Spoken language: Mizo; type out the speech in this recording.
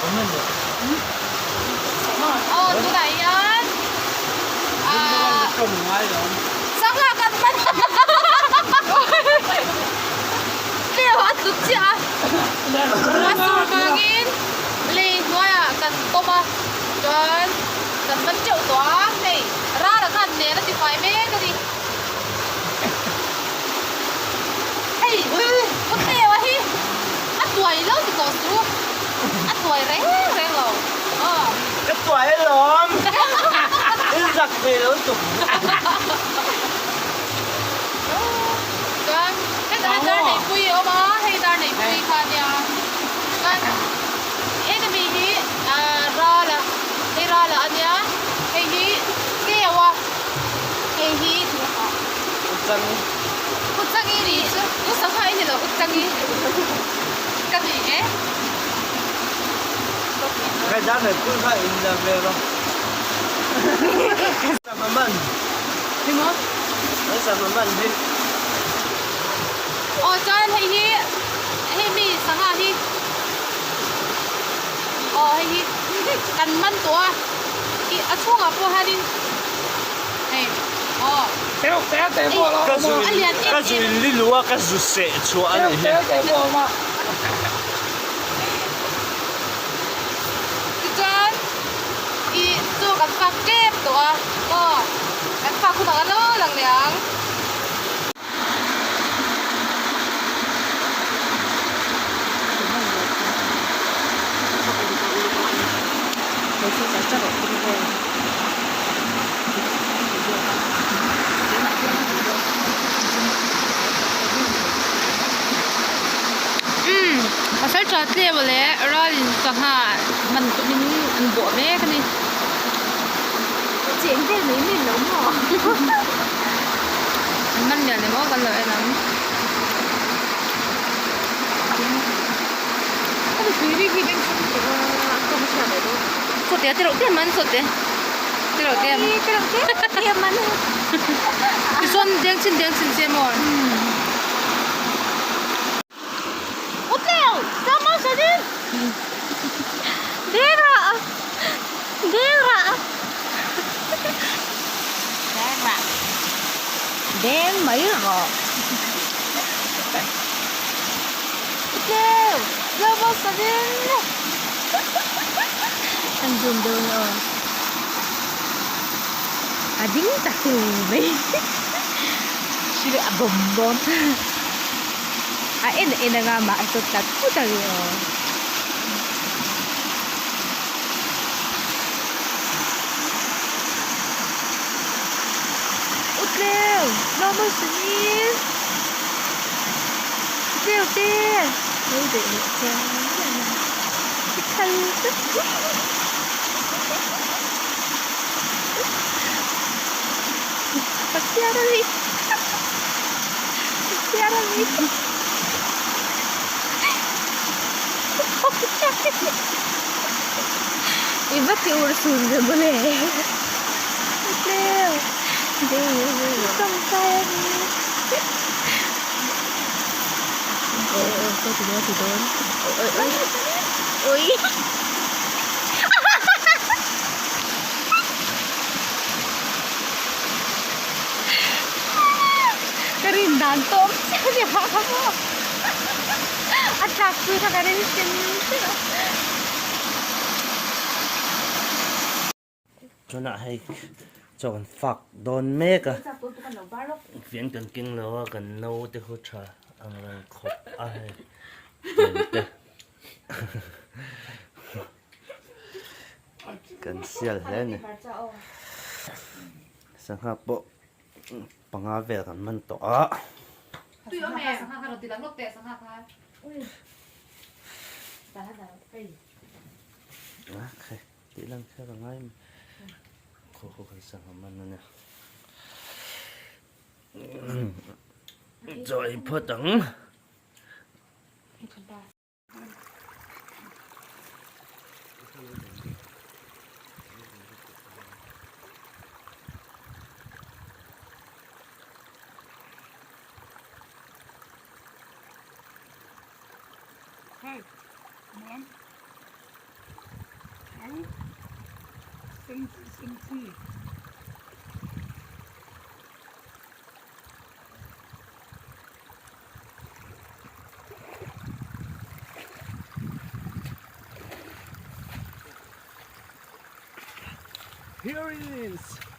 Aw tunah hian ah sangha kan man tleu a tlu chiah a a sur vangin lei hnuaiah kan tawm a chuan kan man teuh tawh a hei rala khan nen a tifai mek a ni hei u tleu a hi a tuai lo ti tawh su a tuai reng reng lo aw. Ka tuai alawm in zak ve lo tuk. Chuan hetah hian dar neihpui a awm a hei dar neihpui kha a nia chuan enemy hi ah ral a hei ral a ania hei hi keu a hei hi Uchangi Uchangi ni chu u sangha i ni lo Uchangi ka ni e. Kai dar neihpui kha in la ve rawh. Sangha man. Ni maw? An sangha man hi. Aw chuan hei hi hei mi sangha hi aw hei hi kan man tawh a ih a chhungah pawh hianin hei aw Ka zu a lian em ka zu em in lilu a ka zu seh chhuah a nih hi. Tichuan. Ih chu kan fak tep tawh a aw kan fak hunah ka lo lang leh ang. Umm pasal tha tlem leh ral in sangha man tumin an bawh mek a ni. Cheng vel mai mai lo maw? An man lian emaw kan lo en ang. Ka tui ri hi beng chhung tawh a, an tawng chhiat leh dawn. Sawte a tirauh te man sawte. Tirauh te. Tirauh te te man. Tichuan deng chin deng chin che maw? Utleu! Sama Sadin! Dera! Dera! Dera! Deng mai rawh! Utleu! Sama Sadin! An zoom dawn aw. A ding ta hu mai. Sir a bawm dawn. A en en anga mah a chawt tlat phut a ni aw. U tleu normal sunin u tleu te lo deh leh chiang chiang a i khal tlat. Ka chhiar a ni. Ka chhiar a ni. I va ti ur sun ve mawle. Tleu. Tawngtai a ni. Oi oi oi ti dawn ti dawn. Oi oi oi. Ka rin dan tawp chiah a ni a a tlak pui kha ka ring hrim hrim a. Tunah hei chaw kan fak dawn mek a fian kan keng lo a kan no te khu tha ang reng khawp a hei te. Kan sial hle a ni. Sangha pawh panga vel kan man tawh a. Tih lan kher a ngai mai. Khaw khaw kan sangha man a nia. Chaw ei phawt ang. Seng chi seng chi. Here it is.